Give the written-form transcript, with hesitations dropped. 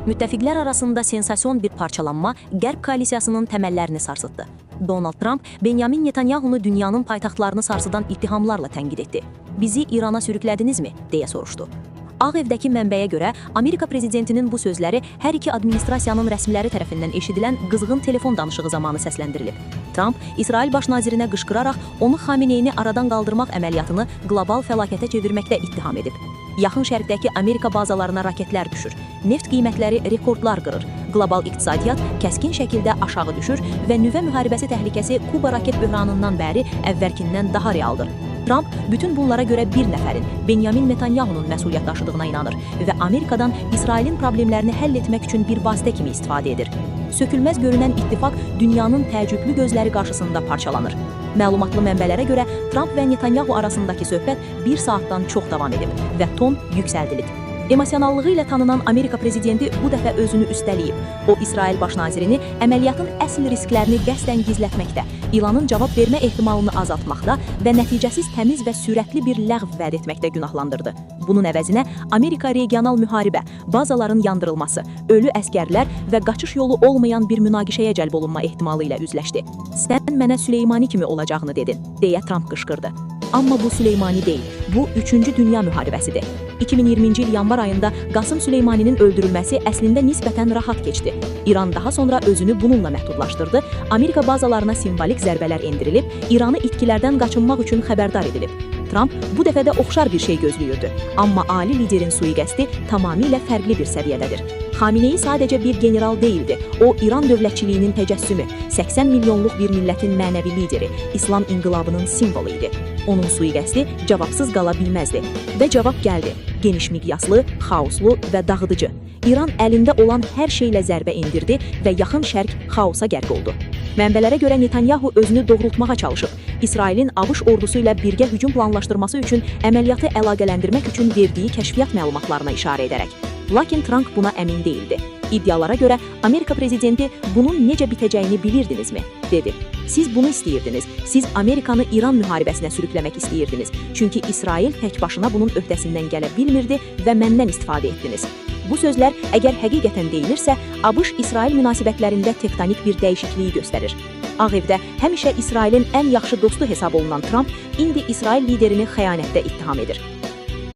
Müttəfiqlər arasında sensasyon bir parçalanma Qərb koalisiyasının təməllərini sarsıtdı. Donald Trump Benyamin Netanyahunu dünyanın paytaxtlarını sarsıdan ittihamlarla tənqid etdi. "Bizi İrana sürüklədinizmi?" deyə soruşdu. Ağ Evdəki mənbəyə görə Amerika prezidentinin bu sözləri hər iki administrasiyanın rəsmiləri tərəfindən eşidilən qızğın telefon danışığı zamanı səsləndirilib. Trump İsrail baş nazirinə qışqıraraq onu Xameneyini aradan qaldırmaq əməliyyatını qlobal fəlakətə çevirməkdə ittiham edib. Yaxın Şərqdəki Amerika bazalarına raketlər düşür. Neft qiymətləri rekordlar qırır. Qlobal iqtisadiyyat kəskin şəkildə aşağı düşür və nüvə müharibəsi təhlükəsi Kuba raket böhranından bəri əvvəlkindən daha realdır. Trump bütün bunlara görə bir nəfərin, Benyamin Netanyahunun məsuliyyət daşıdığına inanır və Amerikadan İsrailin problemlərini həll etmək üçün bir vasitə kimi istifadə edir. Sökülməz görünən ittifaq dünyanın təəccüblü gözləri qarşısında parçalanır. Məlumatlı mənbələrə görə Trump və Netanyahu arasındakı söhbət bir saatdan çox davam edib və ton yüksəldilib. Emosionallığı ilə tanınan Amerika prezidenti bu dəfə özünü üstələyib. O, İsrail baş nazirini əməliyyatın əsl risklərini qəsdən gizlətməkdə, İranın cavab vermə ehtimalını azaltmaqda və nəticəsiz təmiz və sürətli bir ləğv vəd etməkdə günahlandırdı. Bunun əvəzinə Amerika regional müharibə, bazaların yandırılması, ölü əsgərlər və qaçış yolu olmayan bir münaqişəyə cəlb olunma ehtimalı ilə üzləşdi. "Sən mənə Süleymani kimi olacağını dedin", deyə Trump qışqırdı. Amma bu Süleymani deyil, bu 3-cü Dünya müharibəsidir. 2020-ci il yanvar ayında Qasım Süleymaninin öldürülməsi əslində nisbətən rahat keçdi. İran daha sonra özünü bununla məhdudlaşdırdı. Amerika bazalarına simvolik zərbələr endirilib, İranı itkilərdən qaçınmaq üçün xəbərdar edilib. Trump bu dəfə də oxşar bir şey gözləyirdi. Amma ali liderin sui-qəsdi tamamilə fərqli bir səviyyədədir. Xameneyi sadəcə bir general deyildi. O, İran dövlətçiliyinin təcəssümü, 80 milyonluq bir millətin mənəvi lideri, İslam inqilabının simvolu idi. Onun sui-qəsdi cavabsız qala bilməzdi. Və cavab gəldi. Geniş miqyaslı, xaoslu və dağıdıcı. İran əlində olan hər şeylə zərbə endirdi və Yaxın Şərq xaosa qərq oldu. Mənbələrə görə Netanyahu özünü doğrultmağa çalışıb. İsrailin ABŞ ordusu ilə birgə hücum planlaşdırması üçün əməliyyatı əlaqələndirmək üçün verdiyi kəşfiyyat məlumatlarına işarə edərək. Lakin Trump buna əmin deyildi. İddialara görə Amerika prezidenti "Bunun necə bitəcəyini bilirdinizmi?" dedi. "Siz bunu istəyirdiniz. Siz Amerikanı İran müharibəsinə sürükləmək istəyirdiniz. Çünki İsrail tək başına bunun öhdəsindən gələ bilmirdi və məndən istifadə etdiniz." Bu sözlər əgər həqiqətən deyilirsə, ABŞ-İsrail münasibətlərində tektonik bir dəyişikliyi göstərir. Ağ Evdə həmişə İsrailin ən yaxşı dostu hesab olunan Trump indi İsrail liderini xəyanətdə ittiham edir.